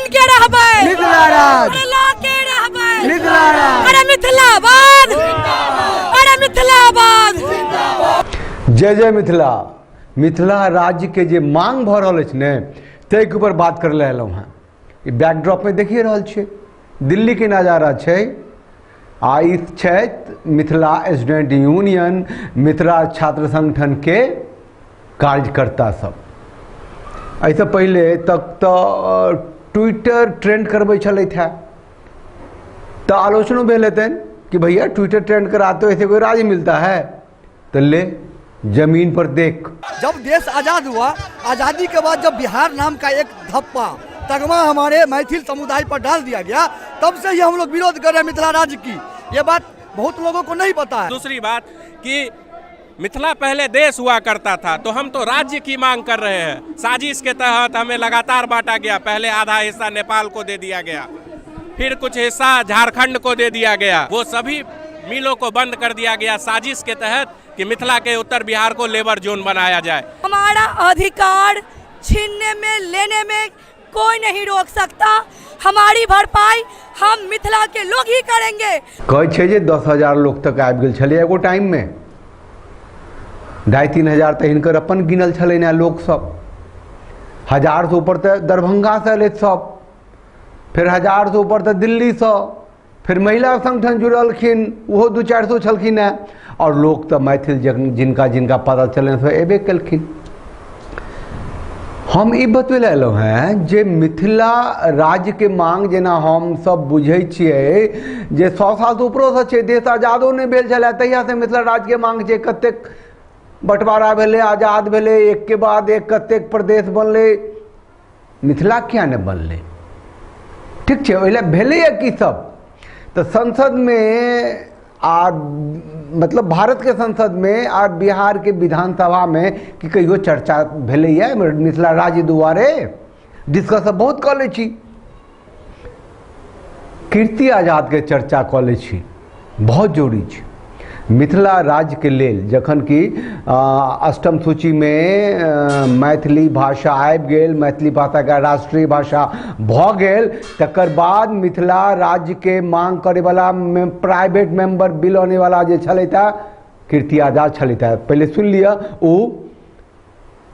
छीन के रहबै। मिथिला राज। अरे ला के रहबै। मिथिला राज। अरे मिथिलाबाद, अरे मिथिलाबाद। जय जय मिथिला। मिथिला राज्य के जे मांग भऽ रहल अछि ने, ताहिके ऊपर बात करै लए एलहुँ हेँ। ई बैकड्रॉपमे देखिए रहल छियै, दिल्लीके नजारा छै आ ई छथि मिथिला स्टूडेंट यूनियन, मिथिला छात्र संगठनके कार्यकर्ता सब। एहिसँ पहिले तक तऽ ट्विटर ट्रेंड करबै छलथि हेँ, तऽ आलोचनो भेल हेतनि कि भैया ट्विटर ट्रेंड कराते हो, ऐसे कोई राज्य मिलता है? तो ले जमीन पर देख। जब देश आज़ाद हुआ, आज़ादी के बाद जब बिहार नाम का एक धप्पा तगमा हमारे मैथिल समुदाय पर डाल दिया गया, तब से ही हम लोग विरोध कर रहे हैं मिथिला राज्य की। ये बात बहुत लोगों को नहीं पता है। दूसरी बात कि मिथिला पहले देश हुआ करता था, तो हम तो राज्य की मांग कर रहे हैं। साजिश के तहत हमें लगातार बांटा गया। पहले आधा हिस्सा नेपाल को दे दिया गया, फिर कुछ हिस्सा झारखंड को दे दिया गया। वो सभी मिलों को बंद कर दिया गया साजिश के तहत कि मिथिला के उत्तर बिहार को लेबर जोन बनाया जाए। हमारा अधिकार छीनने में, लेने में कोई नहीं रोक सकता। हमारी भरपाई हम मिथिला के लोग ही करेंगे। कहै छै जे 10,000 लोक तक आबि गेल छलै एगो टाइममे, 2.5-3 हजार तऽ हिनकर अपन गिनल छलै ने लोक सब। 1000सँ ऊपर तऽ दरभंगासँ एलै सब, फेर 1000सँ ऊपर तऽ दिल्लीसँ, फिर महिला संगठन जुड़लखिन, ओहो 200-400 छलखिन हेँ। आओर लोक तऽ मैथिल जिनका जिनका पता चलनि से एबे केलखिन। हम ई बतबै लए एलहुँ हेँ जे मिथिला राज्यके मांग जेना हम सब बुझै छियै जे 100 सालसँ ऊपरोसँ छै, देश आजादो नहि भेल छलै तहियासँ मिथिला राज्यके मांग छै। कतेक बँटवारा भेलै, आजाद भेलै, एकके बाद एक कतेक प्रदेश बनलै, मिथिला किया नहि बनलै? ठीक छै, ओहि लए भेलैए की सब तऽ संसदमे आ मतलब भारतके संसदमे आ बिहारके विधानसभामे कि कहियो चर्चा भेलैए मिथिला राज्य दुआरे? डिस्कस बहुत कऽ लै छी, कीर्ति आजादके चर्चा कऽ लै छी, बहुत जरूरी छै मिथिला राज्यके लेल। जखन कि अष्टम सूचीमे मैथिली भाषा आबि गेल, मैथिली भाषाके राष्ट्रीय भाषा भऽ गेल, तकर बाद मिथिला राज्यके मांग करैवला प्राइवेट मेंबर बिल आनैवला जे छलथि हेँ, कीर्ति आजाद छलथि हेँ। पहिले सुनि लिअ ओ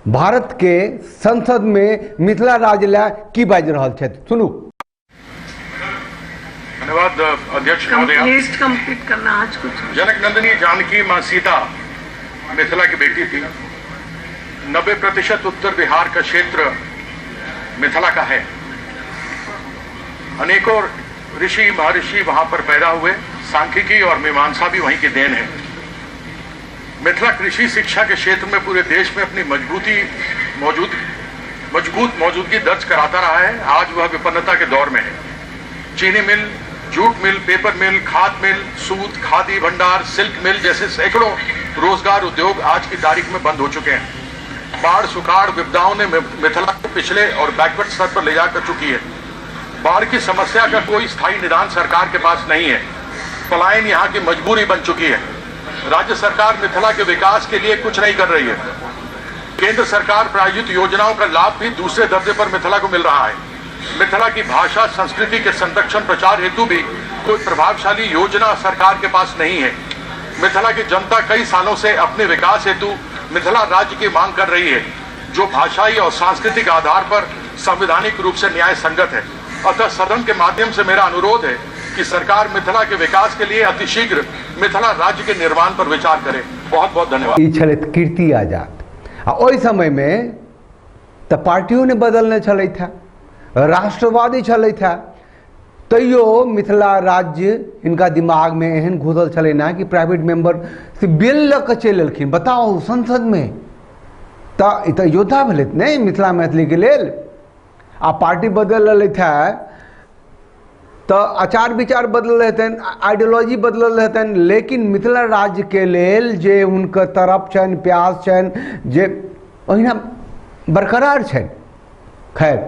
भारतके संसदमे मिथिला राज्य लए की बाजि रहल छथि, सुनू। धन्यवाद अध्यक्ष महोदय। लिस्ट कंप्लीट करना आज कुछ। जनक नंदिनी जानकी माँ सीता मिथिला की बेटी थी। 90% उत्तर बिहार का क्षेत्र मिथिला का है। अनेकों ऋषि महर्षि वहां पर पैदा हुए। सांख्यिकी और मीमांसा भी वहीं की then है। मिथिला कृषि शिक्षा के क्षेत्र में पूरे देश में अपनी मजबूत मौजूदगी दर्ज कराता रहा है। आज वह विपन्नता के दौर में है। चीनी mill, jute mill, paper mill, खाद मिल, सूत, खादी भंडार, सिल्क मिल जैसे सैकड़ों रोजगार उद्योग आज की तारीख में बंद हो चुके हैं। बाढ़, सुखाड़, विपदाओं ने मिथिला को पिछले और बैकवर्ड स्तर पर ले जाकर चुकी है। बाढ़ की समस्या का कोई स्थायी निदान सरकार के पास नहीं है। पलायन यहाँ की मजबूरी बन चुकी है। राज्य सरकार मिथिला के विकास के लिए कुछ नहीं कर रही है। केंद्र सरकार प्रायोजित योजनाओं का लाभ भी दूसरे दर्जे पर मिथिला को मिल रहा है। मिथिला की भाषा संस्कृति के संरक्षण प्रचार हेतु भी कोई प्रभावशाली योजना सरकार के पास नहीं है। मिथिला की जनता कई सालों से अपने विकास हेतु मिथिला राज्य की मांग कर रही है, जो भाषाई और सांस्कृतिक आधार पर संवैधानिक रूप से न्याय संगत है। अतः सदन के माध्यम से मेरा अनुरोध है कि सरकार मिथिला के विकास के लिए अतिशीघ्र मिथिला राज्य के निर्माण पर विचार करे। बहुत बहुत धन्यवाद। ई छलथि कीर्ति आजाद। आ ओहि समयमे तऽ पार्टियो नहि बदलने छलथि हेँ, राष्ट्रवादी छलथि हेँ, तैयो मिथिला राज्य हिनका दिमागमे एहन घुसल छलै ने कि प्राइवेट मेम्बर से बिल लऽ कऽ चलि एलखिन। बताउ, संसदमे तऽ ई तऽ योद्धा भेलथि नहि मिथिला मैथिलीके लेल। आ पार्टी बदलि लेलथि हेँ तऽ आचार विचार बदलल हेतनि, आइडियोलॉजी बदलल हेतनि, लेकिन मिथिला राज्यके लेल जे हुनकर तरफ छनि, प्यास छनि, जे ओहिना बरकरार छनि। खैर,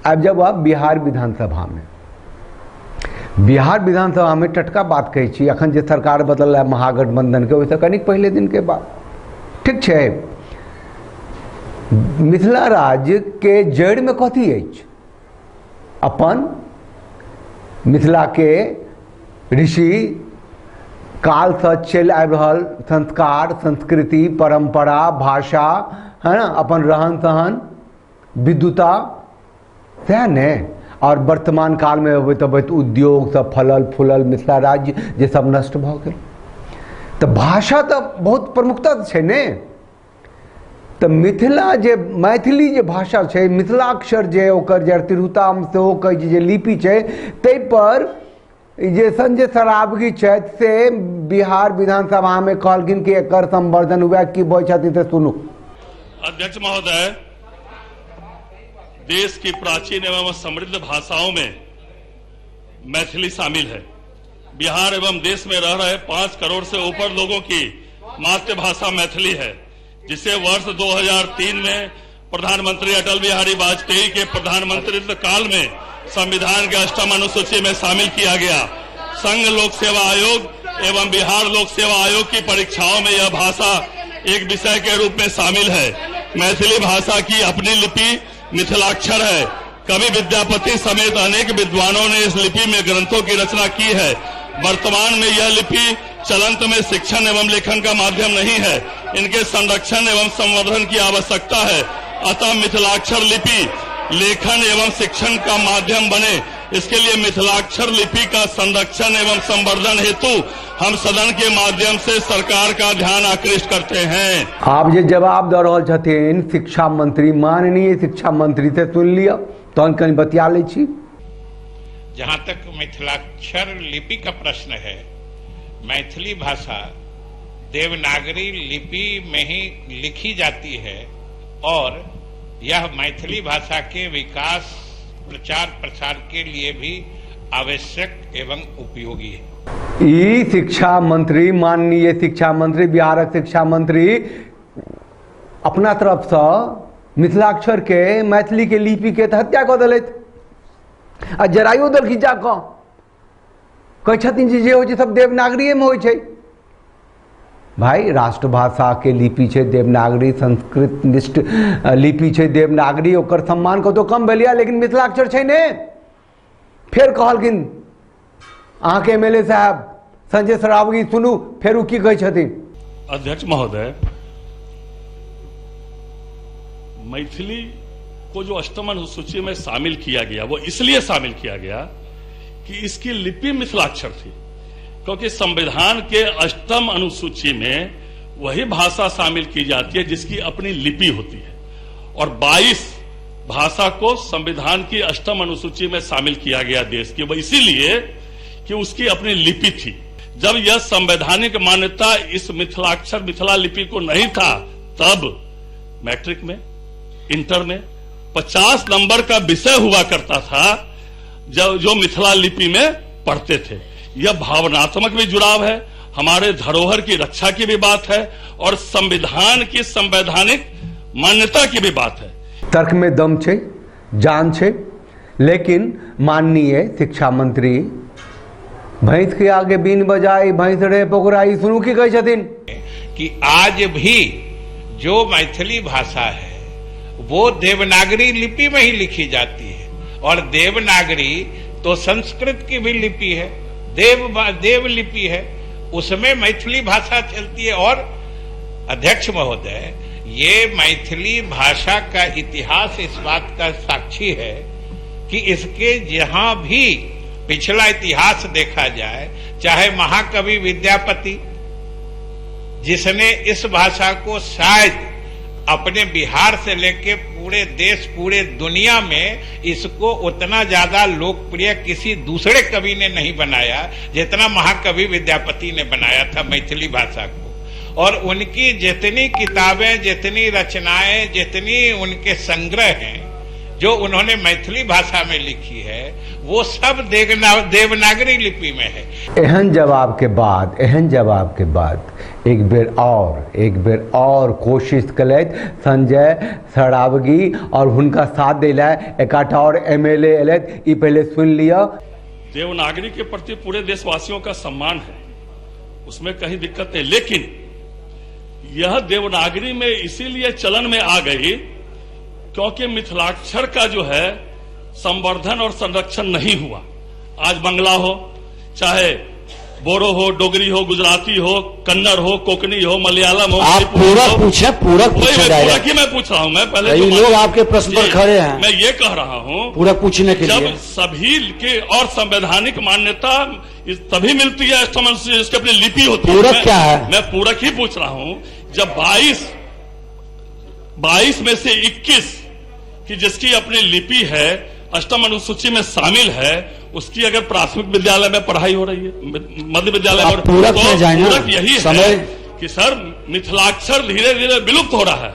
आब जब आप बिहार विधानसभामे, बिहार विधानसभामे टटका बात कहै छी, अखन जे सरकार बदलल है महागठबंधनके, ओहिसँ कनिक पहिले दिनके बात ठीक छै। मिथिला राज्यके जड़िमे कथी अछि? अपन मिथिलाके ऋषि कालसँ चलि आबि रहल संस्कार, संस्कृति, परम्परा, भाषा, है ना, अपन रहन सहन, विद्वता, सएह ने। आओर वर्तमान कालमे अबैत अबैत उद्योग सब फलल फूलल मिथिला राज्य जे सब नष्ट भऽ गेल। तऽ भाषा तऽ बहुत प्रमुखता छै ने। तऽ मिथिला जे मैथिली जे भाषा छै, मिथिलाक्षर जे ओकर जे तिरहुता हम सेहो कहै छी जे लिपि छै, ताहिपर जे संजय सरावगी छथि से बिहार विधानसभामे कहलखिन कि एकर संवर्धन हुए। की बजै छथिन से सुनू। अध्यक्ष महोदय, देश की प्राचीन एवं समृद्ध भाषाओं में मैथिली शामिल है। बिहार एवं देश में रह रहे 5 करोड़ से ऊपर लोगों की मातृभाषा मैथिली है, जिसे वर्ष 2003 में प्रधानमंत्री अटल बिहारी वाजपेयी के प्रधानमंत्रित्व काल में संविधान के अष्टम अनुसूची में शामिल किया गया। संघ लोक सेवा आयोग एवं बिहार लोक सेवा आयोग की परीक्षाओं में यह भाषा एक विषय के रूप में शामिल है। मैथिली भाषा की अपनी लिपि मिथिलाक्षर है। कवि विद्यापति समेत अनेक विद्वानों ने इस लिपि में ग्रंथों की रचना की है। वर्तमान में यह लिपि चलंत में शिक्षण एवं लेखन का माध्यम नहीं है। इनके संरक्षण एवं संवर्धन की आवश्यकता है। अतः मिथिलाक्षर लिपि लेखन एवं शिक्षण का माध्यम बने, इसके लिए मिथिलाक्षर लिपि का संरक्षण एवं संवर्धन हेतु हम सदन के माध्यम से सरकार का ध्यान आकृष्ट करते हैं। आब जे जवाब दऽ रहल छथिन शिक्षा मंत्री, माननीय शिक्षा मंत्री से सुन लिअ, तहन कनि बतिया लै छी। जहां तक मिथिलाक्षर लिपि का प्रश्न है, मैथिली भाषा देवनागरी लिपि में ही लिखी जाती है और यह मैथिली भाषा के विकास, प्रचार प्रसार के लिए भी आवश्यक एवं उपयोगी है। ई शिक्षा मंत्री, माननीय शिक्षा मंत्री, बिहारक शिक्षा मंत्री अपना तरफसँ मिथिलाक्षर के, मैथिली के लिपि के तऽ हत्या कऽ देलथि आ जराइयो देलखिन जाकऽ। कहै छथिन जे होइ छै सब देवनागरीएमे होइ छै। भाई, राष्ट्रभाषा के लिपि छै देवनागरी, संस्कृत निष्ठ लिपि छै देवनागरी, ओकर सम्मान कतौ कम भेल या, लेकिन मिथिलाक्षर छै ने। फेर कहलखिन अहाँके एम एल ए साहब संजय सरावगी, सुनू फेर ओ की कहै छथिन। अध्यक्ष महोदय, मैथिली को जो अष्टम अनुसूची में शामिल किया गया वो इसलिए शामिल किया गया कि इसकी लिपि मिथिलाक्षर थी, क्योंकि संविधान के अष्टम अनुसूची में वही भाषा शामिल की जाती है जिसकी अपनी लिपि होती है, और 22 भाषा को संविधान की अष्टम अनुसूची में शामिल किया गया देश की, वो इसीलिए कि उसकी अपनी लिपि थी। जब यह संवैधानिक मान्यता इस मिथिलाक्षर मिथिला लिपि को नहीं था, तब मैट्रिक में, इंटर में 50 नंबर का विषय हुआ करता था जब जो मिथिला लिपि में पढ़ते थे। यह भावनात्मक भी जुड़ाव है, हमारे धरोहर की रक्षा की भी बात है और संविधान की संवैधानिक मान्यता की भी बात है। तर्क में दम छै, जान छै, लेकिन माननीय शिक्षा मंत्री भैंस के आगे बीन बजाई, भैंस रे पोखराई, सुनू की कहै छथिन कि आज भी जो मैथिली भाषा है वो देवनागरी लिपि में ही लिखी जाती है, और देवनागरी तो संस्कृत की भी लिपि है, देव लिपि है, उसमें मैथिली भाषा चलती है। और अध्यक्ष महोदय, ये मैथिली भाषा का इतिहास इस बात का साक्षी है कि इसके जहां भी पिछला इतिहास देखा जाए, चाहे महाकवि विद्यापति जिसने इस भाषा को शायद अपने बिहार से लेके पूरे देश पूरे दुनिया में इसको उतना ज्यादा लोकप्रिय किसी दूसरे कवि ने नहीं बनाया जितना महाकवि विद्यापति ने बनाया था मैथिली भाषा को। और उनकी जितनी किताबें, जितनी रचनाएं, जितनी उनके संग्रह हैं जो उन्होंने मैथिली भाषा में लिखी है, वो सब देवनागरी लिपि में है। एहन जवाब के बाद एक बेर और कोशिश कलथि संजय सरावगी और हुनका साथ देला एकाटा और एम एल ए एलथि। ई पहले सुन लिया। देवनागरी के प्रति पूरे देशवासियों का सम्मान है, उसमें कहीं दिक्कत नहीं, लेकिन यह देवनागरी में इसीलिए चलन में आ गई क्योंकि मिथिलाक्षर का जो है संवर्धन और संरक्षण नहीं हुआ। आज बंगला हो, चाहे बोडो हो, डोगरी हो, गुजराती हो, कन्नड़ हो, कोकनी हो, मलयालम हो, आप पूरक पूछे, पूरक पूछे, पूरक ही मैं पूछ रहा हूँ। मैं पहले लोग आपके प्रश्न पर खड़े हैं, मैं ये कह रहा हूँ पूरक पूछने के लिए। जब सभी के और संवैधानिक मान्यता तभी मिलती है इसकी अपनी लिपि होती है। पूरक क्या है? मैं पूरक ही पूछ रहा हूँ। जब 22 में से 21 की जिसकी अपनी लिपि है, अष्टम अनुसूची में शामिल है, उसकी अगर प्राथमिक विद्यालय में पढ़ाई हो रही है, मध्य विद्यालय में, पूरक में जाएंगे, पूरक यही है कि सर मिथिलाक्षर धीरे धीरे विलुप्त हो रहा है,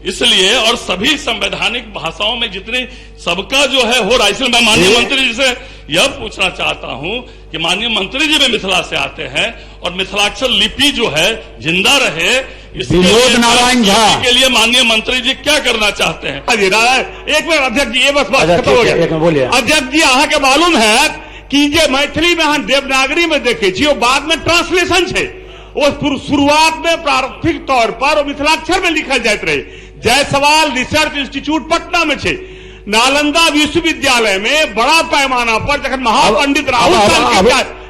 इसलिए और सभी संवैधानिक भाषाओं में जितने सबका जो है हो रहा है। इसलिए मैं माननीय मंत्री जी से यह पूछना चाहता हूं कि माननीय मंत्री जी भी मिथिला से आते हैं और मिथिलाक्षर लिपि जो है जिंदा रहे, विनोद नारायण झा के लिए माननीय मंत्री जी क्या करना चाहते हैं? एक मिनट अध्यक्ष जी, ये बस बात खत्म हो गया। अध्यक्ष जी, अहाँ के मालूम है कि जे मैथिली में अहाँ देवनागरी में देखे छी, बाद में ट्रांसलेशन है, वो शुरुआत में प्रारंभिक तौर पर मिथिलाक्षर में लिखल जाइत रहे। जायसवाल रिसर्च इंस्टीट्यूट पटना में छे, नालंदा विश्वविद्यालय में बड़ा पैमाना पर जखन महापंडित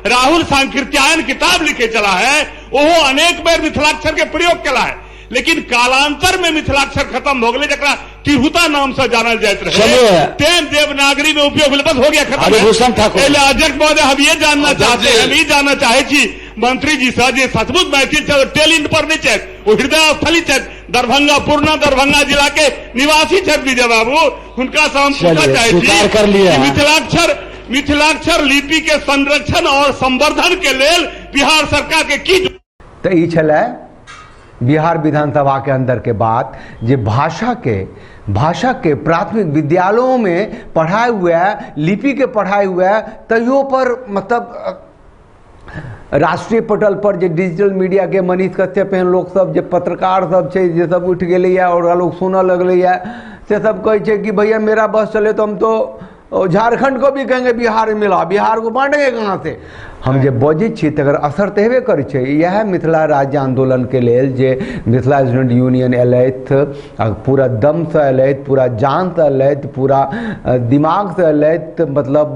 राहुल सांकृत्यायन किताब लिखे चला है, वो अनेक बेर मिथिलाक्षर के प्रयोग केला है, लेकिन कालांतर में मिथिलाक्षर खत्म हो गए, जकरा तिरहुता नाम से जानल जाइत रहे, तें देवनागरी में उपयोग भेल। बस हो गया खत्म। अध्यक्ष महोदय, हम ये जानना चाहते हैं, हम ये जानना चाहे छी मंत्री जी से जे सचमुच मैथिल छथि, टेल पर नहीं छथि, वो हृदय स्थली छथि, दरभंगा पूर्णा दरभंगा जिला के निवासी छथि विजय बाबू, हुनका से हम पूछना चाहे छी मिथिलाक्षर लिपि के संरक्षण और संवर्धन के लेल बिहार सरकार के की। तो ई छलै बिहार विधानसभा के अंदर के बात, जे भाषा के प्राथमिक विद्यालयों में पढ़ाई हुआ, लिपि के पढ़ाई हुआ, तैयो पर मतलब राष्ट्रीय पटल पर जे डिजिटल मीडिया के मनीष कश्यप एहन लोग सब, जे पत्रकार सब छै, जे सब उठि गेलैए और लोग सुनऽ लगलैए, से सब कहै छै कि भैया मेरा बस चले तो हम तो झारखंड को भी कहेंगे बिहार में मिला, बिहार को बांटेंगे कहाँ से। हम जे बजै छी तकर असर तऽ हेबे करै छै। इएह मिथिला राज्य आंदोलनके लेल जे मिथिला स्टूडेंट यूनियन एलथि, पूरा दमसँ एलथि, पूरा जानसँ एलथि, पूरा दिमागसँ एलथि, मतलब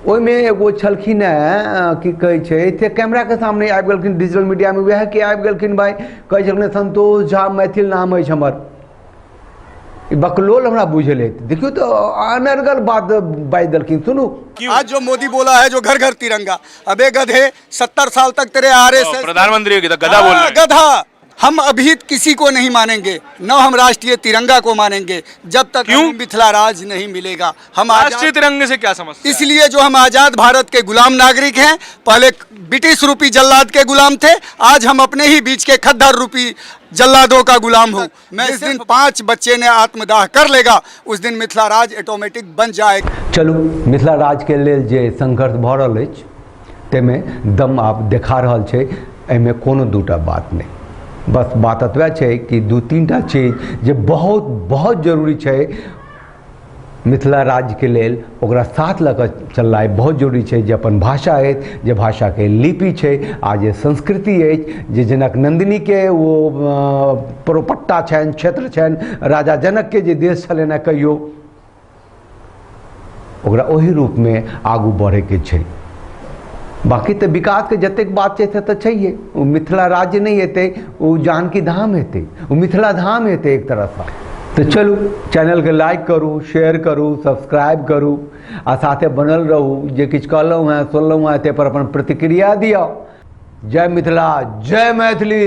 ओहिमे एगो छलखिन हेँ की कहै छै से कैमराके सामने आबि गेलखिन, डिजिटल मीडियामे वएह के आबि गेलखिन भाई, कहै छलखिन संतोष झा मैथिल नाम अछि हमर, बकलोल हमरा बुझल है। देखियो तो अनर्गल बात बाजि देलखिन। सुनू, आज जो मोदी बोला है जो घर घर तिरंगा, अबे गधे 70 साल तक तेरे आरएसएस प्रधानमंत्री गधा बोल रहे, गधा। हम अभी किसी को नहीं मानेंगे, न हम राष्ट्रीय तिरंगा को मानेंगे जब तक क्यों मिथिला राज नहीं मिलेगा। हम राष्ट्रीय तिरंगे से क्या समझते? इसलिए जो हम आजाद भारत के गुलाम नागरिक हैं, पहले ब्रिटिश रूपी जल्लाद के गुलाम थे, आज हम अपने ही बीच के खद्दर रूपी जल्लादों का गुलाम हूँ मैं। जिस दिन 5 बच्चे ने आत्मदाह कर लेगा उस दिन मिथिला राज ऑटोमेटिक बन जाएगा। चलू, मिथिला राज के लेल जे संघर्ष भऽ रहल अछि ताहिमे दम आब देखा रहल छै, एहिमे कोनो दूटा बात नहि। बस बात एतबे छै कि 2-3 टा चीज जे बहुत बहुत जरूरी छै मिथिला राज्यके लेल, ओकरा साथ लऽ कऽ चलनाइ बहुत जरूरी छै। जे अपन भाषा अछि, जे भाषाके लिपि छै, आ जे संस्कृति अछि, जे जनक नन्दिनीके ओ परोपट्टा छनि, क्षेत्र छनि, राजा जनकके जे देश छलनि हेँ कहियो, ओकरा ओहि रूपमे आगू बढ़ैके छै। बाकी तऽ विकासके जतेक बात छै से तऽ छैहे। ओ मिथिला राज्य नहि हेतै, ओ जानकी धाम हेतै, ओ मिथिला धाम हेतै एक तरहसँ। तऽ चलू, चैनलके लाइक करू, शेयर करू, सब्सक्राइब करू आ साथे बनल रहू। जे किछु कहलहुँ हेँ, सुनलहुँ हेँ, ताहिपर अपन प्रतिक्रिया दिअ। जय मिथिला, जय मैथिली।